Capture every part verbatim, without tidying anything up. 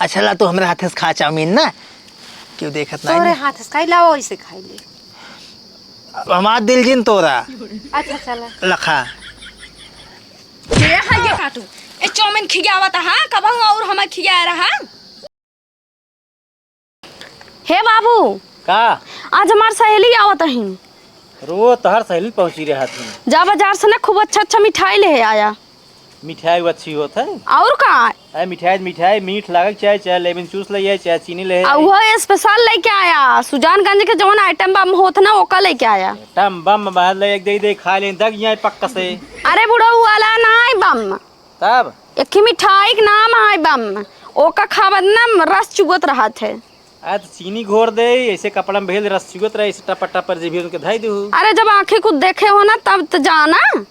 अच्छा ला, तू हमरे हाथे से खा चाउमीन ना, केहू देखत नाहीं तोहरे ना। हाथे से खाई, लावा वैसे खाई ले। अब हमार दिल जिन तोरा। अच्छा, चला। लखा। ये है ये काटू। ए, चाउमीन खियावत, हाँ? कबहूँ और हमें खिया रहा। हे बाबू। का? आज हमार सहेली आवत ही। रोज तोहार सहेली पहुँची रहत ही। जा बाजार से ना खूब अच्छा अच्छा मिठाई ले आया। मिठाई वो अच्छी होत है। और का? अरे मिठाई, मिठाई मीठ लागै चाहे, चाहे लेमन चूस ले आए, चाहे चीनी ले आ, आए। वो special लेके आया, सुजानगंज के जौन item बम होत ना, ओका लेके आया। Item बम बाहर ले एक दे दे खा ले, दग जाए पक्का से। अरे बुढ़ऊ वाला ना है बम। तब? एक ही मिठाई के नाम है बम, ओका खावत ना रस चुगत रहत है। अरे तो चीनी घोर दे, ऐसे कपड़ा में भेल रस चुगत रहे, ऐसे टप टप पर जे भी उनके धई दू। अरे जब आँखें कुछ देखे हो ना तब तो जाना।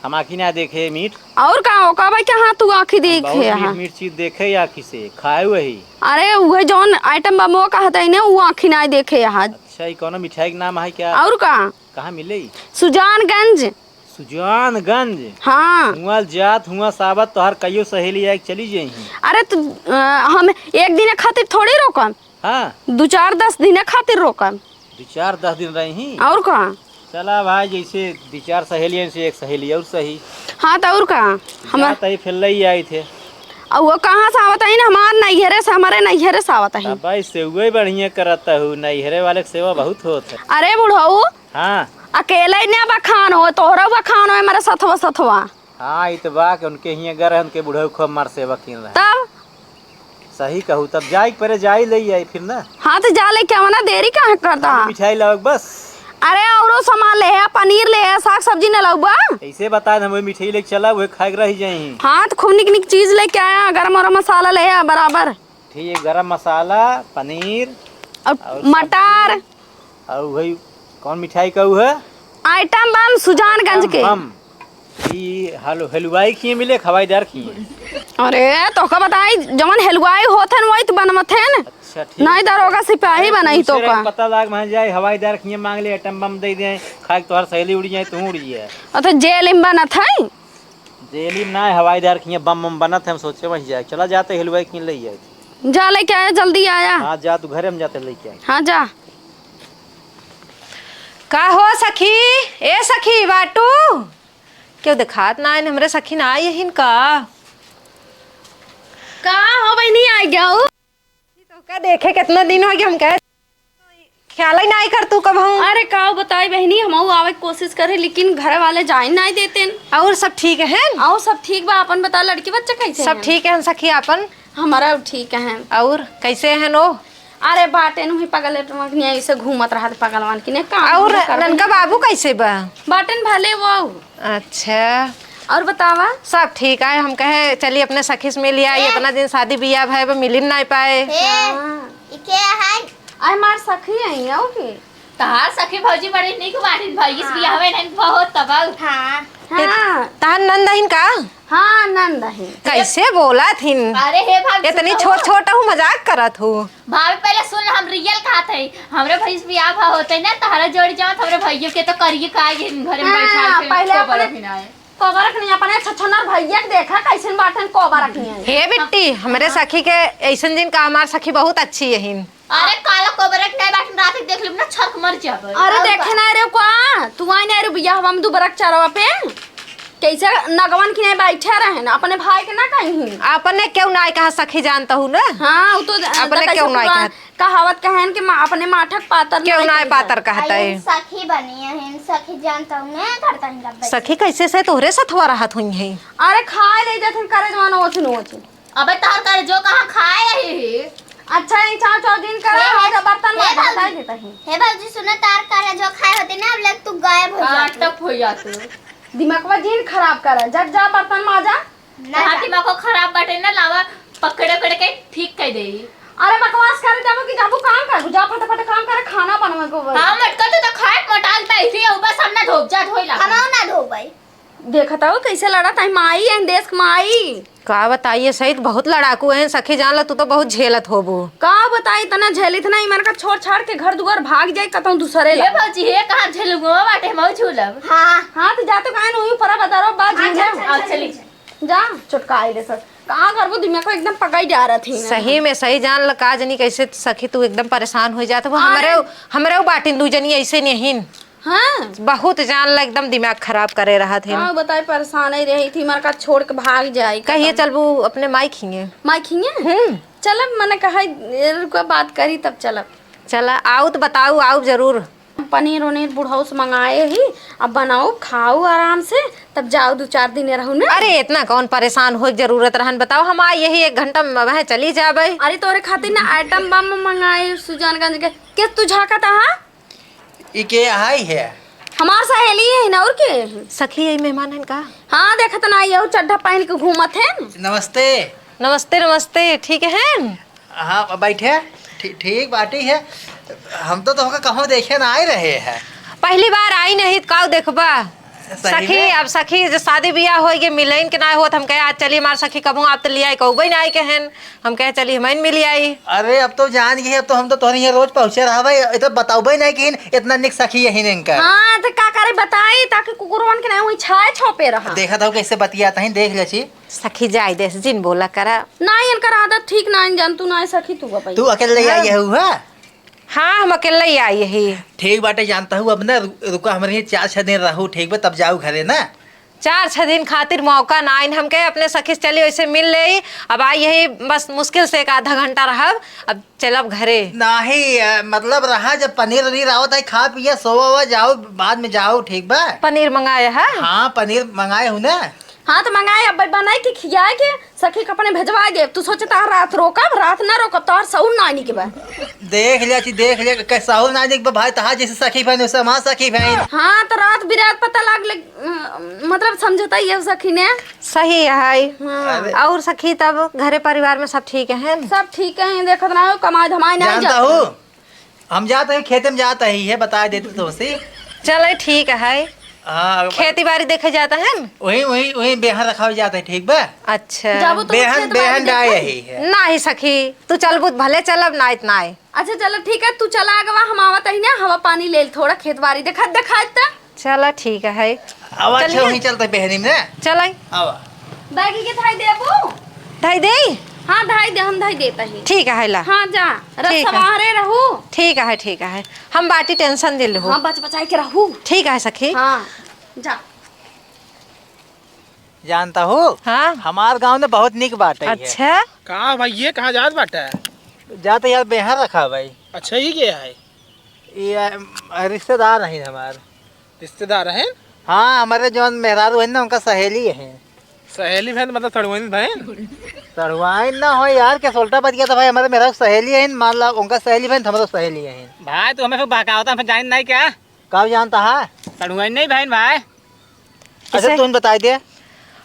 हम आँखी ना देखे मीठ। और का, ओका भाई के हाँ तू आँखी देखे बहुत मीठ, हाँ। मीठ चीज देखे आँखी से, खाए वही। अरे उहे जौन item बम वो कहत है ने, वो आँखी ना देखे यहाँ। अच्छा, ये कौनो मिठाई के नाम है क्या? और का? कहाँ मिले? सुजानगंज। सुजानगंज। हाँ। हुआं जात, हुआं सावत, तोहार कईयो सहेली आए के चली जाई। अरे तो, अ, हम एक दिन खातिर थोड़ी रोकम। हाँ। दो चार दस दिन खातिर रोकम। दो चार दस दिन रही। और का? चला भाई, जैसे दो चार सहेलियन से एक सहेली और सही। हाँ, तो और का? हम जात ही फिर लई आई थे। और वो कहाँ से आवत है ना? हमार नैहरे से, हमारे नैहरे से आवत है। अब भाई, सेवई बढ़िया करत हूँ, नैहरे वाले के सेवा बहुत होत है। अरे बुढ़ऊ, हाँ। अकेले ही ना बखान हो, तोहरा बखान हो, हमारे सथवा सथवा। हाँ, ई तो बा कि उनके हियाँ घर है, उनके बुढ़ऊ खूब मार सेवा किन रहे। तब? सही कहू, तब जाई के परे जाई ले आई फिर ना। हाँ, तो जा लेके आवा ना, देरी काहे करता? खाली मिठाई लाओ बस। अरे, औरो सामान ले आ, पनीर ले आ, साग सब्जी न लाउबा? ऐसे बता दे, हम वही मिठाई लेके चला, वही खाए के रह जाई। हाँ, तो खूब निक निक चीज लेके आया, गरम और मसाला ले आ बराबर। ठीक है, गरम मसाला, पनीर और और मटर। सब्जी। और वही कौन मिठाई का उ है? आइटम बम सुजानगंज के। बम। ई हल-, हलवाई खिए मिले, हवाईदार खिए। अरे, तोका बताई, जवन हलवाई होत हन, वही तो बनवत हन। अच्छा, ठीक। नहीं दरोगा सिपाही बनाई दूसरे तोका। पता लाग, वहाँ जाए, हवाईदार खिए मांग ले, आइटम बम दे दे, खा के तोहर सहेली उड़ जाए, तू उड़ जाए। अ, तो जेल में बनत है। जेल में ना, हवाईदार खिए बम बम बनत है, हम सोचे वहीं जाए। चला जाते हलवाई खिए ले जाए। जा लेके आया, जल्दी आया। हाँ, जा, तू घरे हम जाते लेके आए। हाँ, जा। का हो सखी, ए सखी बाटू, केहू देखात ना आइन, हमरे सखी ना आई हिन का? का हो बहिनी, आ गया हो? तोका देखे कितना दिन हो गया, हम कहे ख्याल ही नाई कर तू कबहू। अरे का बताई बहिनी, हमहू आवे के कोशिश करे, लेकिन घर वाले जाए नाई देते। और सब ठीक है? और सब ठीक बा, अपन बता, लड़की बच्चा कैसे सब हैं? ठीक है सखी, अपन हमारा ठीक है। और कैसे है नो? अरे बाटेन हुई पगल टमकनिया ऐसे घूमत रहत पगलवान की ने काम और धंधा कर ननका बहिनी। बाबू कैसे बा? बाटेन भले वो। अच्छा। और बतावा? सब ठीक है। हम कहे चली अपने सखी से मिल आई, ए। इतना दिन शादी बियाह भय बा, मिलिन नाई पाए। ए, हाँ। ई के है? अरे हमार सखी है, और के? तहार सखी भौजी बड़ी नीक बाटिन, भैया हाँ। बियाह में नहीं बहुत तबाऊ। हाँ। हाँ। तहार नंद हिन का? हाँ, नंद है। कैसे बोलत हिन? अरे हे भाभी, इतनी सुनो। छोट छोट हूँ, मजाक करत हूँ। भाभी, पहले सुन, हम रियल कहत है। हमरे भैया बियाह भा होते ना, तहरा जोड़ी जावत, हमरे भैया के तो करिए का आए घरे में बैठा हाँ, के पहले कोबर अपने, अभिनय। कोबर अपने अपने छछनर भैया के देखा, कैसन बाटन कोबर अपने। हे बिट्टी, हमरे हाँ। सखी के ऐसन दिन का, हमार सखी बहुत अच्छी यहीन। अरे काला कोबर अपने बाटन, रात के देख लेब ना, छरक मर जाबे। अरे और देखे का? ना रे का, तू आई ना रे बियाह हम दुबरक चरवा पे। कैसे नगवन की नहीं बैठे रहे ना, अपने भाई के ना कहीं। अपने क्यों ना कहा सखी जानता हूँ ना। हाँ, वो तो अपने क्यों ना कहा? कहावत कहन के मा-, अपने माठक पातर क्यों नहीं ना कहता। पातर कहता है। सखी बनी है, सखी जानता हूँ मैं, करता हूँ रब्बे। सखी कैसे से तोहरे सथवा रहत हुई है? अरे खाए ले जात करे जवान ओछ नोच। अबे तोहर करे जो कहाँ खाए ही। अच्छा, ये चाव चाव दिन करे, हे, हो जा बर्तन हे मांज भौजी। बताई देता ही। हे भौजी, सुनो, तार करे जो खाए होते ना, अब लग तू गायब हो हाँ, जाती। टप हो जाते। दिमागवा जिन खराब करा, जब जा बर्तन माजा। ना तहार जा। दिमागो खराब बाटे ना, लावा पकड़े पकड़े के ठीक कर दे। अरे बकवास करे जाबो कि जाबो काम कर, जा फटाफट काम करे, खाना बनवे को बोल। हाँ, मटका तो, तो खाए मोटाल बैठी है, ऊपर सब ना धोब जा, धोई ला। हम ना धोबै। देखत हो कैसे लड़त है माई, एन देश के माई। का बताइए सही, बहुत लड़ाकू है सखी, जान ला तू तो बहुत झेलत होबू। का बताई, इतना झेलित ना, इमन का छोड़ छाड़ के घर दुआर भाग जाए कतहूँ दूसरे हे ला। भौजी, हे कहाँ झेलुआ बाटे, हम झूलब। हाँ। हाँ, तो जा तो काहे न उही ऊपर बदरो बा हाँ, झूले। चल, चल, आ, चल, चली। चल। जा, छोटका आइले सर। का करबो, दिमाग को एकदम पकाई जा रहा थी ना। सही में, सही जान ल, का जनी कैसे सखी तू एकदम परेशान हो जात हो। अरे। हमरे, हमरे बाटिन दू जनी ऐसे नहीं। हाँ। बहुत जान ल एकदम दिमाग खराब करे रहत है। का बताई, परेशान ही रही थी, हमारे का छोड़ के भाग जाई कहिए। चलबू अपने माई खिए? माई खिए? हम्म। चलब, मने कहा, ये रुका, बात करी तब चलब। चला, आऊ तो बताऊ, आऊ जरूर। पनीर उनीर बुढ़ऊ से मंगाए ही, अब बनाऊ, खाऊ आराम से, तब जाऊ दू चार दिन रहू ना। अरे, इतना कौन परेशान होए के जरूरत रहन, बताओ, हम आ यही एक घंटा में वह चली जाबे। अरे, तोरे खातिर ना आइटम बम मंगाए सुजानगंज के। के तू झांकत हा? ई के आई है? हमार सहेली है ना, और के है? सखी, यही मेहमान है का? हाँ, देखत ना, ये चड्ढा पहन के घूमत है। नमस्ते। नमस्ते, नमस्ते, ठीक है? हाँ, बैठे। ठी-, ठीक बाटी है। हम तो तोहका कहूँ देखे ना आए रहे हैं। पहली बार आई नहीं, तो काऊ देखबा? सही सखी, में? अब सखी जो शादी बियाह होई के मिलइन के ना होत, हम कहे, "आज चली हमार सखी, कबहूँ आप तो लियाई, कहूबे ना आई कहन।" हम कहे, "चली हमइन मिली आई।" अरे, अब तो जान गई, अब तो हम तो तोहरे यहाँ रोज पहुँचे रहबे, ये तो बताउबे नहीं कि इतना निक सखी यही इनका। हाँ, तो का करे बताई, ताकि कुकुरवन के ना वही छाए छौपे रहा। देखा था कैसे बतियात ही, देख ले छी। सखी जाए दे, जिन बोला करा। ना, इनकर आदत ठीक ना, इन जान तू ना सखी तू बताई। तू अकेले हाँ। आई है हुआ? हाँ, हम अकेले ही आई ही। ठीक बाटे, जानता हूँ, अब ना रु-, रुका, हमरे यहाँ चार छह दिन रहू, ठीक बा, तब जाऊ घरे ना। चार छह दिन खातिर मौका ना आइन, हम कहे अपने सखी से चली, वैसे मिल ले। अब आई यही बस मुश्किल से एक आधा घंटा रहब, अब चलब घरे। नहीं, अ, मतलब रहा, जब पनीर वनीर आवत है, खा पिया, सोवा हुआ, जाओ, बाद में जाओ, ठीक बा? पनीर मंगाए है? हाँ, पनीर मंगाए हूँ ना। हाँ, तो मंगाए, अब बनाए के खियाए के सखी के अपने भेजवा दे। तू सोचे तार रात रोकब, रात ना रोकब, तार सऊर नानी के बा। देख लिया छी, देख लिया, कै सऊर नानी के बा भाई, तहार जैसे सखी बहन, वैसे हमार सखी बहन। हाँ, तो रात बिरात पता लाग ले, अ, मतलब समझौता ये सखी ने। सही है। हाँ। अरे। और सखी, तब घरे परिवार में सब ठीक है? सब ठीक है, देखत ना हो, कमाई धमाई नहीं जानता जात हूँ। है। हम जात ही, खेते में जात ही है, बता देते तो सी। चले, ठीक है। हाँ, खेती बाड़ी देखे जाता है? वही, वही, वही बेहन रखावे जाता है, ठीक बा? अच्छा। जाबो तो बेहन, खेत बाड़ी बेहन डाए देखा? ही है। नाही सखी, तू चलबू त भले चलब, नाही त नाही। अच्छा, चलो ठीक है, तू चला अगवा, हम आवत ही ना, हवा पानी ले ल, थोड़ा खेत बाड़ी देखा, देखा त। चला, ठीक है। आवा, चलिए। अच्छा, वहीं चलते बेहनी में। चलाई। आवा। बैग के थाई देबू? धाई देई? हाँ, धाई दे, हम धाई देता ही। ठीक है, ला। हाँ, जा। रस ठीक है। सवारे रहू। ठीक है, ठीक है। हम बाटी tension दे लेहू। हाँ, बच बचाई के रहू। ठीक है, सखी। हाँ, जा। जानता हूँ? हाँ। हमार गाँव में बहुत निक बाटे है। अच्छा। का भाई, ये कहाँ जात बाटे? जाते यार, बेहन रखा भाई। अच्छा, ये क्या है? ये, अ, रिश्तेदार हैं हमार। रिश्तेदार हैं? हाँ, हमारे जौन मेहरारू हैं ना, उनका सहेली हैं। सहेली बहन मतलब सड़ुआइन बहन? सड़ुआइन ना हो यार, के सोल्टा बच गया था भाई, हमारे मेहरारू सहेली हैं, मान ला उनका सहेली बहन, हमारे सहेली हैं। भाई, तू हमें फिर बहकावता, हमें जान नहीं क्या? कब जानता है? सड़ुआइन नहीं बहन भाई। अच्छा, कैसे? तुम बताई दे।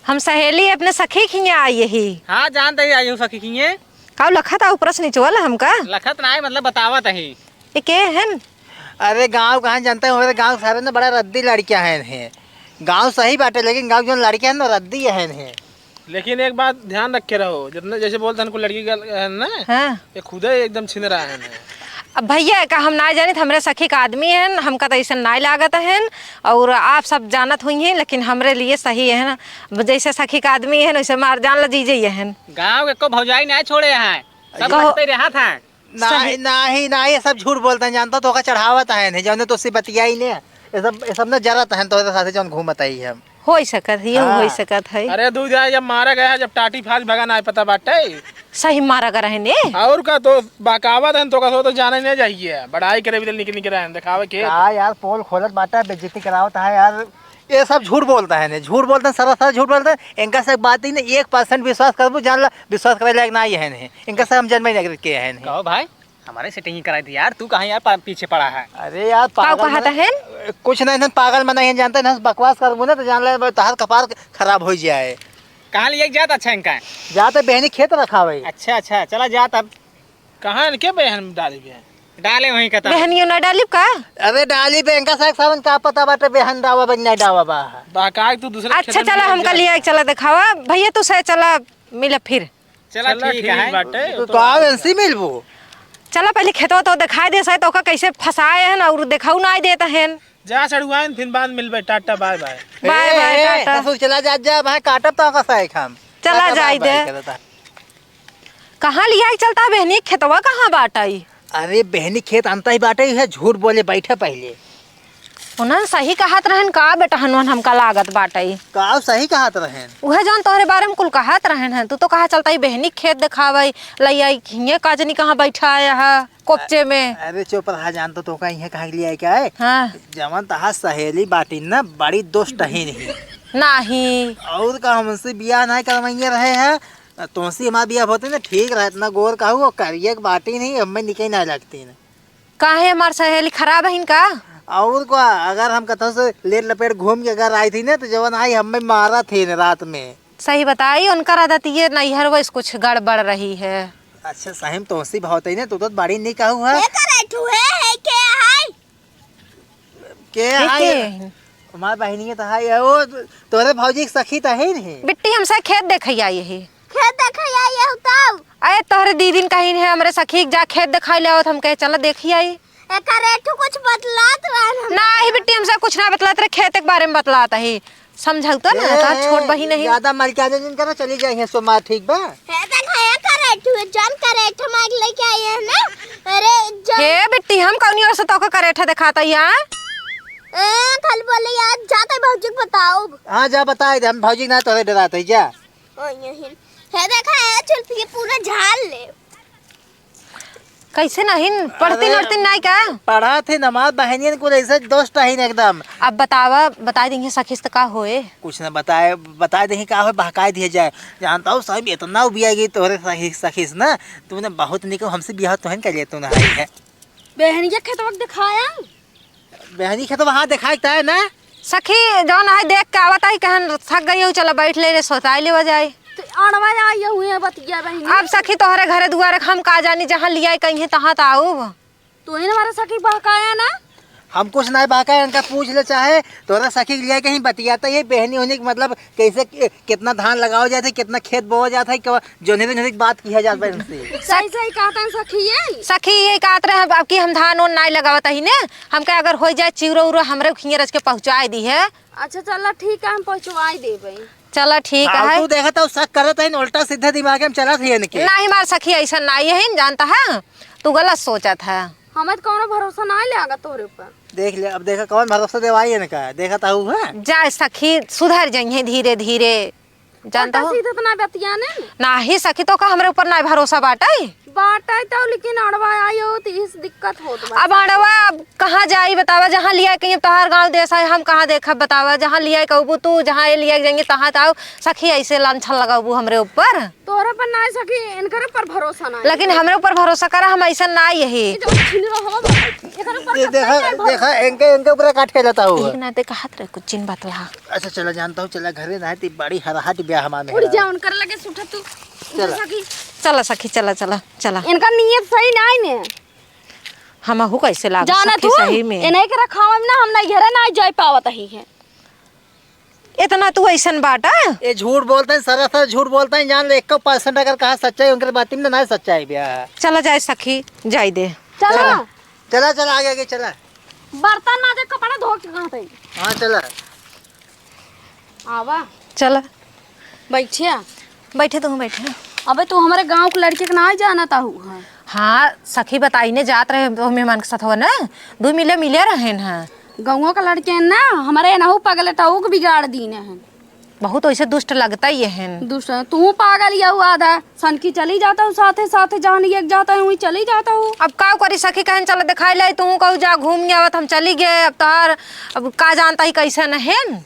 हम सहेली अपने सखी खिया आई यही। हाँ, जानते ही आई हूँ सखी खिए। का लखत आऊ प्रश्न निचवल हमका? लखत ना है, मतलब बतावत ही। ये के हन? अरे गाँव कहाँ जानता है, हमारे गाँव सारे ना बड़ा रद्दी लड़कियाँ हैं, हैं। गाँव सही बाटे, लेकिन गाँव जौन लड़कियाँ हैं ना, रद्दी हैं, हैं। लेकिन एक बात ध्यान रखे रहो, जितना जैसे बोलते हैं, लड़की का है ना, हाँ। ये खुदे एकदम छिनरा है ना। अब भैया का हम ना जानित, हमरे सखी का आदमी हैं, हमका तो ऐसे ना लागत हैं, और आप सब जानत हुई हैं, लेकिन हमरे लिए सही है ना। जैसे सखी का आदमी है, वैसे मार जान ल जीजे ये हैं। गाँव के को भौजाई ना छोड़े हैं, सब कहो। बचते रहत हैं। नाही, सही। नाही, नाही, ये सब झूठ बोलते हैं, जानता तो का चढ़ावत है, नहीं जाने तो उससे बतियाई ने। ये सब, ये सब ना जरत हैं, तोरे साथे जौन घूमत आई हम। होई सकत है, ये हाँ। होई सकत है। अरे दूध यार, जब मारा गया, जब टाटी फाज भगा ना पता बाटे। सही मारा गया है ने। और का तो बकावत है, तो का सो तो जाने नहीं जाइए, बड़ाई करे भी निक निक रहे हैं, दिखावे के। का यार, पोल खोलत बाटे, बेइज्जती करावत है यार। ये सब झूठ बोलता है ने, झूठ बोलते हैं, सरासर झूठ बोलते हैं। इनका से बात ही नहीं, एक percent विश्वास करबू, जान ला, विश्वास करे लायक ना ही है नहीं। इनका से हम जन्म ही नहीं के है नहीं। कहो भाई, हमारे setting ही कराई थी यार, तू कहाँ यार पा-, पीछे पड़ा है? अरे यार, का पागल कहत मना-, है? कुछ नहीं, नहीं, पागल मना ही जानते ना, बकवास करबू ना तो जान ले, तहार कपार खराब हो जाए। कहाँ लिए जात अच्छा इनका? जाते बहनी खेत रखा भाई। अच्छा, अच्छा, चला जात अब। कहाँ इनके बहन डाली बहन? डाले वहीं का तब। बहनियों ना डालिब का? अरे डाली बे, इनका साग सावन का पता बाटे, बहन डावा बा, नहीं डावा बा। बा का तू दूसरे अच्छा, खेतन चला, में हमका जात लिया, चला दिखावा। भैया, तू से चला, मिला फिर। चला, चला, ठीक ठीक है। बाटे, तो तो आओ, इनसे मिलबो। चला, पहले खेतवा तो दिखाई दे, साहब, तो ओका कैसे फंसाए हैं और दिखाऊ ना देता हैं। जा सड़ुआइन, फिर बाद मिलबे, tata, bye bye. Bye bye, ए, ए, टाटा। ससुर चला जा, जा, भाई, काटब तो ओका साइक हम। चला बाय, बाय, जाई दे। बाय, चला। कहाँ लिया के चलता बहनी, खेतवा कहाँ बाटई? अरे बहनी, खेत अंता ही बाटई है, झूठ बोले, बैठे पहिले। उन्हन सही कहत रहन का बेटहनवन, हमका लागत बाटई। का सही कहत रहन? उहे जौन तोहरे बारे में कुल कहत रहन हैं, तू तो कहा चलता ही बहनी खेत देखावई, लइया हिये का जनी कहाँ बैठा आया है। कोपचे में। अरे चुप रहा जान, तो तोका इहे कहाँ के लिए आए क्या है? हाँ। जवन तहार सहेली बाटिन ना, बड़ी दुष्ट ही नहीं। नाही। और का, हमसे बियाह नहीं करवाइए रहे हैं, तुमसे हमार बियाह होते ना ठीक रहा, इतना गोर कहू और करिए के बाटी नहीं, हमें निके ना लगती ना। काहे हमार सहेली खराब है इनका? और का, अगर हम कतौ से लेट लपेट घूम के अगर आई थी ना, तो जवन आई हमें मारा थे ना रात में। सही बताई, उनकर आदत ये नैहर वैस कुछ गड़बड़ रही है। अच्छा, सही में तोहसी बहुत है ना, तू तो बड़ी नहीं कहू है। के करे तू है, है के है? के है? के? हमार बहिनिया तो है, वो तोरे भौजी के सखी तो है नहीं। बिट्टी हमसे खेत देखै आई है। खेत देखै आई है तब? अरे तोहरे दीदी ने कही है, हमरे सखी के जा खेत देखाई ले आवत, हम कहे चला देखी आई। एकर एठू कुछ बतलात रहन हम। नाही बिट्टी, हमसे कुछ ना बतलात रहे, खेत के बारे में बतलात ही। समझौता ना, ए, तोहार छोट ए, बहिन ही। ज्यादा मलकाने जिन करो, चली जाइए सोमार, ठीक बा? हे देख, हे करे एठू, जान करे एठू माइक लेके आई है ना। अरे, जान हे बिट्टी, हम कौनी ओर से तोके करेठा देखाता ही, हाँ? ए, खाली बोले यार, जाते भौजी को बताओ। हाँ, जा बताए दे, हम भौजी ना तोरे डराते ही, जा। ओ, यही। हे देखा, हे चुल्फी पूरा झाड़ ले। कैसे नहीं? पढ़ती अरे, नढ़ती नहीं का? पढ़त ही, हमार बहनियन कुल ऐसे दोस्त हइन एकदम। अब बतावा, बताई देंगे सखी से तो का होए? कुछ ना बताए, बताए देंगे का होए, बहकाए दिए जाए। जानता हूँ साहब, इतना उबिया गई तोहरे सखी, सखी से ना, तूने बहुत निक हमसे बियाह तोहन कर लिया, तूने हाई है। बहनिया खेतवा के दिखाया? बहनी खेतवा हाँ देखाई तय ना। सखी जौन है देख के आवत है, कहन थक गई हो, चला बैठ ले रे, सोताई लेवा जाए। तो अड़वा आई हुए बतिया बहनी। अब सखी तोहरे घरे दुआरे हम का जानी, जहाँ लिया कहीं तहाँ तो आऊब। तू ही ना हमारा सखी बहकाया ना। हम कुछ नहीं बहकाया, इनका पूछ ले चाहे, तोहरा सखी के लिया कहीं बतियाता ये बहनी होने के मतलब कैसे कि-, कितना धान लगावा जात है, कितना खेत बोवा जात है, क्या जोनेरे जोनेरे की बात किया जात बा इनसे। सही सही कहता है सखी ये। सखी ये कहत रहे अब कि हम धान ओन नाई लगावत ही ने, हमके अगर हो जाए चिउरो उरो हमरे खिए रच के पहुँचाए दी है। अच्छा चला ठीक है, हम पहुँचवाई देबे। चला ठीक है। फालतू देखत हूँ, शक करत है, उल्टा सीधा दिमाग में चलत है इनके। नहीं मार सखी, ऐसा नहीं है, जानता है तू गलत सोचत है। हमें तो कौनो भरोसा नहीं लगा तोहरे ऊपर। देख ले, अब देखा कौन भरोसा देवाई इनका, देखत हूँ है। जा सखी, सुधर जइहे धीरे धीरे। जानता उल्टा हो? सीधा तो ना बतियाने। नाही सखी, तो का हमरे ऊपर ना भरोसा बाटे? बाटे तो, लेकिन अड़वा आई हो तो इस दिक्कत होत बा। अब अड़वा अब कहाँ जाई बतावा, जहाँ लिया कहीं तोहार गाँव देश है, हम कहाँ देखब बतावा, जहाँ लिया कहबू तू, जहाँ ये लिया जाएंगे तहाँ तो आओ। सखी ऐसे लांछन लगाबू हमरे ऊपर। तोहरे पर ना सखी, इनकरे पर भरोसा ना। लेकिन हमरे ऊपर भरोसा करा, हम ऐसा ना यही। ये जो छिन रहो, एकरे पर ये कतई देखा, ना भरोसा। देखा, इनके, इनके ऊपर काट के जाता हुआ। एक नाते कहत रहे कुछ जिन बतला। अच्छा चला, जानता हूँ, चला घरे ना, ती बड़ी हराहट ब्याह हमार में उड़ है। जा, उनकर लगे सुठा तू। चला। जैसा कि चला सखी, चला, चला, चला। इनका नीयत सही नाई ने। हमहू कैसे लाग जाना सखी तू, सही में। इन्हें के रखावा में ना, हम ना घरे ना जाए पावत ही है। इतना तू ऐसन बाटा? ये झूठ बोलते हैं, सरासर झूठ बोलते हैं, जान ले, एक परसेंट अगर कहा सच्चाई, उनके बात में ना सच्चाई ब्याह। चला जाए सखी, जाए दे। चला। चला। चला, चला, आगे, आगे चला। बर्तन माजे, कपड़ा धो के कहाँ थे? हाँ, चला। आवा। चला। बैठिया। बैठे तू, बैठे। अबे, तू हमारे गाँव के लड़के के ना जानत आहू, हाँ? हाँ, सखी बताई ने जात रहे, वो मेहमान के साथ हो ना, दू मिले, मिले रहे हैं। गौवा के लड़के हैं ना, हमारे एनहू पगले टहू के बिगाड़ दीने हैं। बहुत वैसे दुष्ट लगता ही है। दुष्ट, तू पागल या हुआ आधा। सनकी चली जाता हूँ, साथे साथे जहाँ लिए जाता हूँ, वहीं चली जाता हूँ। अब का करी सखी, कहन चला दिखाई ले, तू कहू जा घूम के आवत, हम चली गए। अब तोहार, अब का जानता ही कैसे नहेन।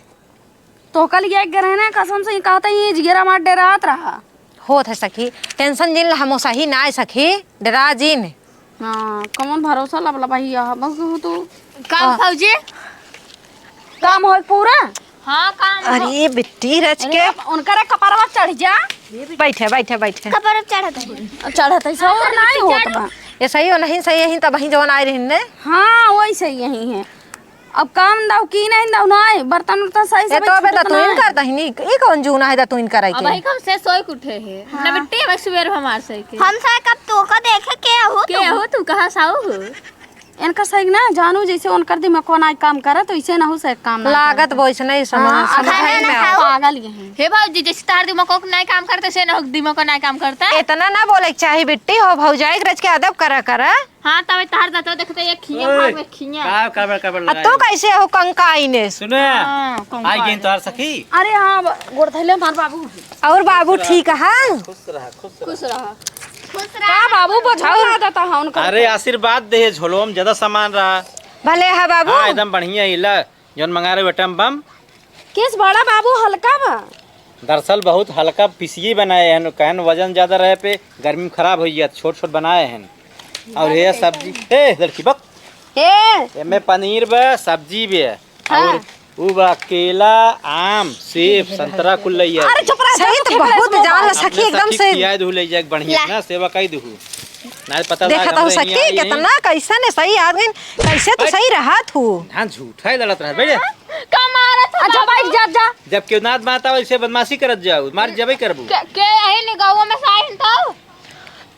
तो कल ये गिरे ना, कसम से ही कहता ही, जिगरा मार डेरात रहा। होत है सखी, टेंशन जिन ला, हम सही ना है सखी, डरा जिन। हाँ, कौन भरोसा लबला भाई, यह बस हो तू। काम हाँ। फौजी? काम होल पूरा? हाँ, काम हो- अरे बिट्टी रच के। अरे, उनकरे कपरवा चढ़ जा। बैठे, बैठे, बैठे। कपरवा चढ़त है। चढ़त है, सो नहीं होत बा। ये सही हो नहीं, सही है, तब ही जवन आए रही ने। हाँ, वही सही यही है। अब काम दाव की नहीं दाव ना आए, बर्तन उर्तन सही से ए, तो अबे बैठत दतुइन ना। कर दहिनी, ई कौन जून आहे दतुइन करे अब के? भाई कब से सोए के उठे है? हाँ। ना बिट्टी, हमें सुबेर हमार सही के। हम सही कब तो को देखे के हो के तू? हो तू, कहाँ साऊ हो? इनका सही ना जानू, जैसे उनकर दिमाग को ना काम करत, वैसे ना हो सही काम ना लागत करत। वैसे नहीं समझ, हाँ, समझ खाना में ना आवत। खाओ। पागल ये हैं। हे भौजी, जैसे तार दिमाग को नहीं काम करते, से ना हो दिमाग को नहीं काम करता। इतना ना बोले के चाही बिट्टी हो, भौजाई के रच के अदब करा करा। हाँ, तब तार जातो देखते ये खिया ओए, भाग में खिया। का काबर काबर आ लगाए तू हो? कैसे हो कंकाइने? सुने, हाँ, कंकाइने। आई गई तोहार सखी। अरे हाँ, ब-, गोड़ धइले हमार बाबू। और बाबू ठीक है? खुश रहा, खुश रहा। खुश रहा। का बाबू बोझा और ला देता है उनका? अरे आशीर्वाद दे, झोलो में ज्यादा सामान रहा। भले है बाबू। हाँ, एकदम बढ़िया ही ला, जौन मंगा रहे हो एटम बम। केस बड़ा बाबू, हल्का बा। दरअसल बहुत हल्का पिसिए बनाए हैं, कहन वजन ज्यादा रहे पे गर्मी में खराब हो जात, छोट छोट बनाए हैं। और ये सब्जी, ए लड़की बक, ए। एमे पनीर बा, सब्जी बा, हाँ। और उ बा केला, आम, सेब, संतरा कुल लइया। अरे चुप रह, सही तो बहुत जान ला सखी, अपने एकदम सखी से खियाए दुहु, ले जाए बढ़िया ला। ना सेवा कई दुहु। ना पता देखा लाग तो हमरे सखी यहाँ आई कितना कैसन है, सही आदमी कैसे तो हट। सही रहत हूँ। ना झूठा ही लड़त रह, बैठ जा। का मारत हो अच्छा, बाबू? बैठ जा, जा। जब केहू नात बात आवे, ऐसे बदमाशी करत जाओ, मार जबे करबू। के, के यही ने गाँव में से आइन तो?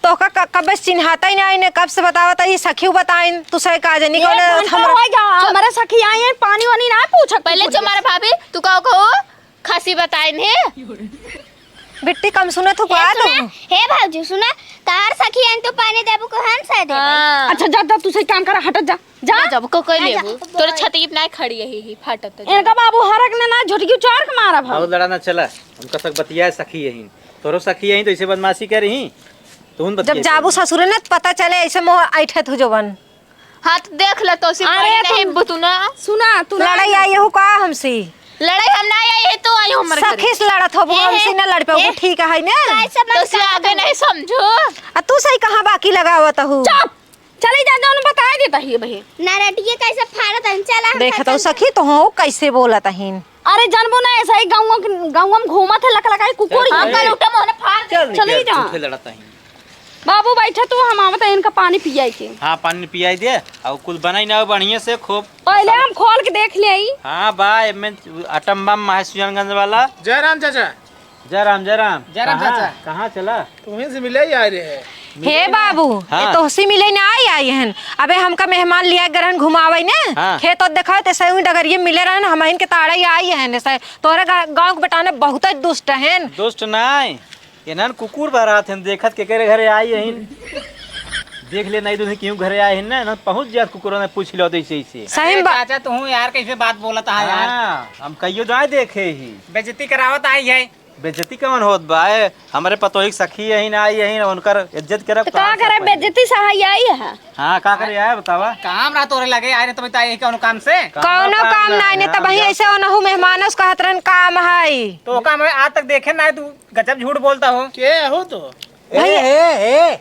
तोहका क-, कब्बे से चिन्हाता ही ना आइन, कब से बतावत ही, सखियो बताइन, तू सही का जनी ए, कौन बंद हमरा हो जा, हमारे सखी आई है, पानी वानी ना पूछक पहले कुकुर चुप मार के। भाभी, तू का कहो? खसी बताइन है। बिट्टी कम सुनत हो ए, का सुना, तू? हे भौजी, सुना, तार सखी आइन तो पानी देबू को हम से देबे। हाँ। अच्छा, जा, जा, तू सही काम कर, हट जा, जा। ना जब को कह ना लेबू, जा। तोरे छतरी पे ना खड़ी यही ही, फाटत है। इनका बाबू हरक ने ना झुटकी चार के मारा भाऊ। बहुत लड़ा ना चला, उनका सक बतिया सखी यही, तोरो सखी यही तो इसे बदमाशी कर रही, तो उन जब बतिया जाबू कर। ससुरे ना तो पता चले ऐसे मोह ऐठत हो जवन। हाँ, तो देख ले, तो से अरे, पानी नहीं तू बुतुना। सुना, तू ना लड़ाई आई हो का हमसे? लड़ाई हम ना आई है, तू आई हमरे घरे। सखी से लड़त होबू, हे, हमसे हे, ना लड़ पाबू, हे। ठीक है ना? कैसे तो से आगे नहीं समझू। आ तू सही कहाँ बाकी लगावत हूँ? चुप! चली जा, जौन बताए देता ही बहिन। नरटिए कैसे फाड़त हन, चला हम देखत हो सखी, तो हो कैसे बोलत हन। अरे जनबो ना, ऐसा ही गाँव, गाँव में घूमत है लकलकाई कुकुर। हम कल उठे मोहने फाड़ दे। चल, चली जा। झूठे लड़त हन। बाबू बैठे तू, हम आवत है इनका पानी पियाई के। हाँ, पानी पियाई दे, और कुल बनाई ना बढ़िया से खूब। पहले हम खोल के देख ले आई। हाँ बा, एमे अटम बम है सुजानगंज वाला। जय राम चाचा। जय राम, जय राम। जय राम कहाँ, चाचा। कहाँ चला? तुम्हें से मिले ही आ रहे हैं। हे बाबू, हाँ। ये तोहसी मिले ना आई, आई हन। अबे हमका मेहमान लिया गरहन घुमावे ने। हाँ। खेत और देखावे ते सही डगरिये मिले रहन, हम इनके ताड़ा ही आई हन। ऐसे तोरे गा-, गाँव के बेटाने बहुत दुष्ट हन। दुष्ट नाय, एनहन कुकुर बहरात हन, देखत केकरे घरे आई हन। देख ले, नहीं तो नहीं क्यों घरे आए हन ना, ना पहुँच जात कुकुरों ने पूछ लो तो इसे, इसे। सही अरे बा- चाचा, तू यार कैसे बात बोलत है यार? हाँ, हम कहियो ना देखे ही। बेइज्जती करावत आई है। बेइज्जती कवन होत बा? ए, हमरे पतोही के सखी यही ना आई यही, उनकर इज्जत करब तो का कहाँ से करे, पहिले? बेइज्जती सहाय आई है। हाँ, का करे आए बतावा? काम रहा तोरे लगे, आए रहे तो बताइए कौन काम से? कौनो काम काम ना, ना, नहीं तो हम वही जात ऐसे ओनहु मेहमान उस कहत रहन काम है। तो काम है, आज तक देखे ना है तू। गजब झूठ बोलता हो। के हो तो? ए, भैया। ए, ए,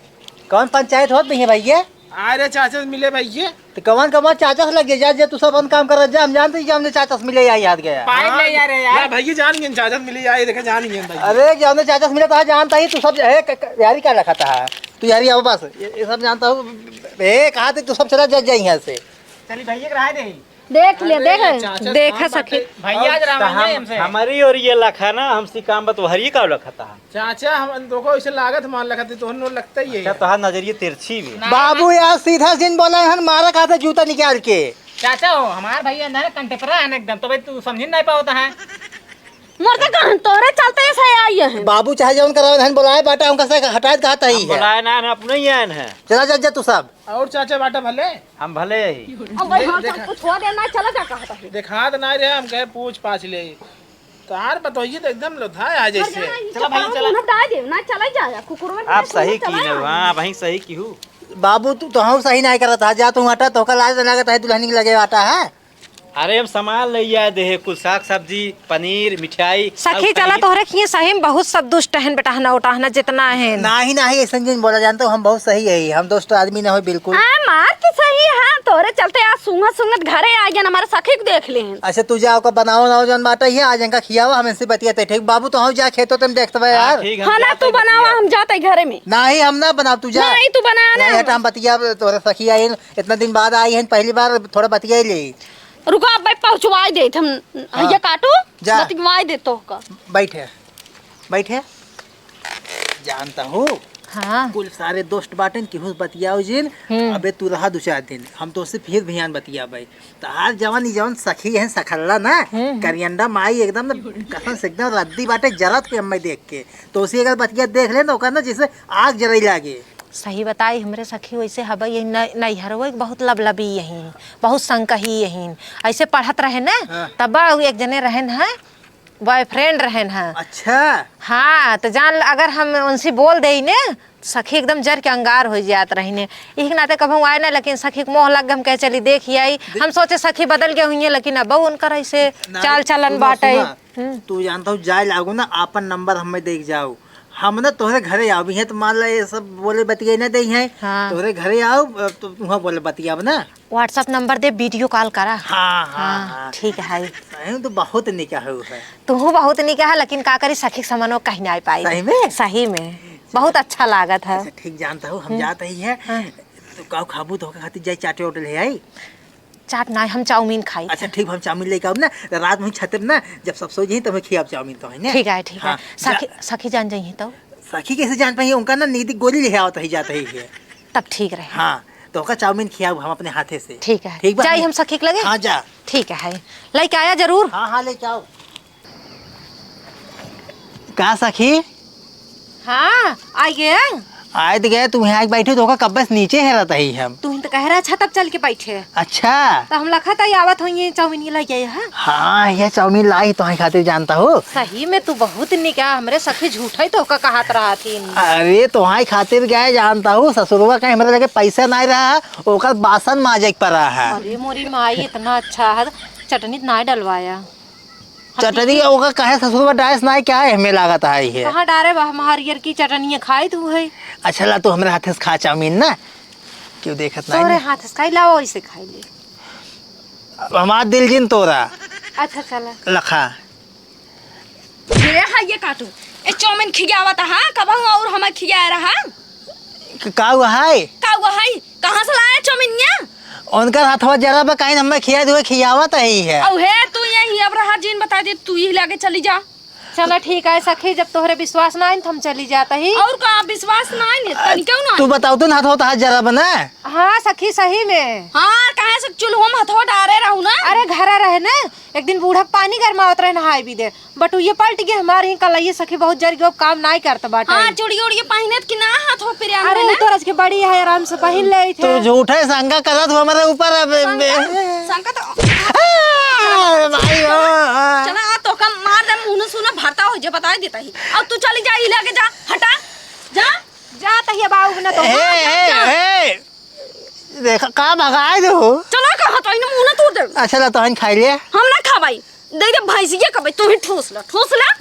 कौन पंचायत होत भैया, भैया? अरे चाचा से मिले भैया। तो कौन कौन चाचा से लगे जा, जे तू सब अपन काम कर जा, हम जानते ही कि हमने चाचा से मिले आई याद गया। पाई हाँ, ले यार, यार। या भैया जान गए, चाचा से मिले आई, देखे जान गए भाई। अरे, जो हमने चाचा से मिले तो हाँ जानता ही, तू सब, ए, क-, क-, यारी क्या रखा था? तू यारी अब बस, ये, ये सब जानता हूँ। ए, कहा थे तू सब चला जा, जा यहाँ से। चली भैया के रहा दे। देख ले, अरे, देख। चाचा, देखा काम सखी। बाटे। भैया, आज और रामायण कहाँ है हमसे। हमारी और ये लखा ना, हमसे काम बा, तोहरी का लखा था। चाचा, हम देखो, इसे लागत मान लखा थे, तोहन लगता ही है। अच्छा, तोहार नजरिए तिरछी भी। ना। बाबू, यार, सीधा जिन बोला है, मारा कहा था जूता निकाल के। चाचा हो, हमार भैया ना कंटेपरा है ना एकदम, तो भाई तू समझ नहीं पावता है। मोर तो कहन तोरे चलते ऐसे आई है। बाबू चाहे जौन करावे, हन बोलाए बाटा, हमका से हटाए कहा था ही हम है। बोलाए ना, ना, अपने ही आए हैं। चला जा, जा तू सब। और चाचा बाटा भले? हम भले ही। अब भाई, हम देख, सब कुछ हो दे ना, चला जा, कहा था। देखात ना रहे, हम कहे पूछ पाछ ले। तार बतोइए तो एकदम लोधा आ जैसे। चला भाई, चला। ना डाल दे, ना चला जा, कुकुरवन के आप सही चला की जा। हो, हाँ, वहीं सही की हूँ। बाबू, तू तो हम सही नहीं करत है, जा तू हटा, तो कल आज लागत है दुल्हन के लगे बाटा है। अरे, हम सामान ले आए दे, कुल साग सब्जी, पनीर, मिठाई, सखी, और चला, खैनी। तोहरे खिए सही में बहुत सब दुष्ट हन, बेटहना उटहना जितना है। नाही, नाही, ऐसन जिन बोला जानते हो, हम बहुत सही है, हम दुष्ट आदमी ना हो बिल्कुल। आ, मार तो सही है, तोहरे चलते आज सूंघत सूंघत घरे आ गए, हमारे सखी को देख ले। अच्छा, तू जाओ का बनाओ ना, जौन बाटा ही है, आज इनका खियावा, हम इनसे बतियाते, ठीक? बाबू, तो हम जा खेतों, तुम देखते भाई हाँ, यार। ठीक, हम हाँ ना, जाते तू हैं, बनावा, बतिया। हम जाते घरे में। नाही, हम ना बनाओ, तू जा। नाही, तू बना ना। नाही, हटा, हम बतिया, तोहरे सखी आई, इतना दिन बाद आई है, पहली बार थोड़ा बतिया ले। रुको, अब भाई पहुँचवाई देत हम। हाँ। हइया काटू, जा। बतिवाई देत तोहका। बैठे, बैठे। जानता हूँ, हाँ। कुल सारे दोस्त बाटेन, केहू से बतियाओ जिन। हम्म। अबे तू रहा दो चार दिन, हम तोसे फिर बिहान बतियाबे। तहार जवन, ई जवन सखी है सखल्ला ना, हम्म, हम्म। करियंडा माई एकदम न कसम से एकदम रद्दी बाटे, जरत पे हमें देख के। तोसे अगर बतिया देख ले ना, ओकर ना जैसे आग जरई लागे। सही बताई, हमरे सखी वैसे हबे, यही न-, नैहरवे के बहुत लबलबी यही, बहुत संकही यही। ऐसे पढ़त रहे ना, हाँ। तब उ एक जने रहन है, boyfriend रहन है। अच्छा। हाँ, तो जान ल-, अगर हम उनसे बोल देई ने, सखी एकदम जर के अंगार हो जात रही ने। इही के नाते कबहूँ आए ना, लेकिन सखी के मोह लग गए, हम कहे चली देख आई। दे- हम सोचे सखी बदल गए हुई है, लेकिन अब उनकर ऐसे ना, चाल चलन सुनो, बाटे। सुनो। हम्म। तू जानता हूँ, जाए लागू ना, आपन नंबर हमें दे के जाओ। हम ना तोहरे घरे आवी हैं, तो मान ला ये सब बोले बतिया ना दे हैं। हाँ। तोहरे घरे आओ, अ, तो वहाँ बोले बतियाब ना। WhatsApp नंबर दे, video call करा। हाँ, हाँ, हाँ, हाँ। ठीक है। सही में तो बहुत निका है वो है। तू बहुत निका है, लेकिन का करी, सखी के समनो कहीं ना आ पाई। सही में? सही में। बहुत अच्छा लागत है। अच्छा, ठीक जानता हूँ, हम हम्म। जात ही है। हाँ। तो काऊ खाबू तो ओकर खातिर जाई चाटे होटल है आई? चाट ना, हम चाउमीन खाई। अच्छा, ठीक, हम चाउमीन लेके आउब ना, तो रात में छते पे ना, जब सब सो जाई, तब खियाब चाउमीन तो है ना? ठीक है, ठीक है। हाँ, सखी, जा- सखी जान जाई तो? सखी कैसे जान पाई? उनका ना नींद गोली ले आवत ही, जात ही है। तब ठीक रहे। हाँ, तो ओका चाउमीन खियाब हम अपने हाथे से। ठीक है। ठीक बा? जाई हम सखी के लगे? हाँ, जा। ठीक है, लेके आया जरूर। हाँ, हाँ, लेके आओ। का सखी? हाँ, आ गए। आए तो गए, तू यहाँ आके बैठे, तो ओका कब्बे से नीचे हेरत ही हम। तू ही तो कह रहा छत पे चल के बैठे। अच्छा। तो हम लखा ताई आवत होइए, चाउमीन ये लेके आए हैं। हाँ, ये चाउमीन लाई तो खातिर जानता हूँ। सही में तू बहुत निका, हमरे सखी झूठा ही तो ओका कहत रहा थी। अरे, तो खातिर गए जानता हूँ, ससुरवा का हमरे लगे पैसा नहीं रहा, ओकर बासन माजे के पड़ा है। अरे मोरी माई, इतना अच्छा है, चटनी तो ना डलवाया। हम चटनी पीछे ओकर काहे ससुरवा डायस ना है, क्या है, हमें लागत है ये। कहाँ डारे बा, हम हरियर की चटनी खाई तू है। अच्छा ला, तू हमरे हाथे से खा चाउमीन ना, क्यों देखत नहीं तोरे है? हाथ से खाई, लाओ इसे खाई ले। अब हमार दिल जिन तोरा। अच्छा चला। लखा। ये है ये काटू, ए चाउमीन खियावत, हाँ, कबहू और हमें खिया रहा। क-, का हुआ है? का हुआ है? कहाँ से लाया चाउमीनिया? उनकर हथवा जरा बा, काहे हमें खिया दुए खियावत ही है। औ हे, तू यहीं अब रहा, जिन बता दे, तू ही लागे चली जा। चला ठीक है सखी, जब तोहरे विश्वास ना आइन तो हम चली जात ही। और का विश्वास ना आइन? तनी क्यों ना तू आइन? बताओ तो ना, हथवा तो हाथ जरा बा ना। हाँ सखी, सही में। हाँ, कहाँ से चूल्हो में हथवा डारे रहू ना? अरे घरा रहे ना, एक दिन बूढ़ा के पानी गरमावत रहे नहाए भी दे। बटुइये पलट गए हमार ही कलइये सखी, बहुत जर गयो, काम नाई करत बाटे। हाँ, चूड़ी उड़ी पहिनत कि ना हाथ हो पिरिया अरे, में ना? तोर आज के बड़ी है, आराम से पहिन ले थे। तू झूठे शंका करत हो हमारे ऊपर अब। शंका? शंका तो आ, भाई हो। चला, आ तो कम मार दे, मुंह सुना भरता हो जे बता देता ही। अब तू चली जा, ई लेके जा, हटा, जा। जा तहिया बाबू ना तो। ए, ए, ए, देखा का भगाए दे हो। चला कहा तो इन मुंह ना तोड़ दे। अच्छा ला तो हन खाई ले। हम ना खाबाई। दे दे भैंसिया कबे, तू ही ठूस ला, ठूस ला।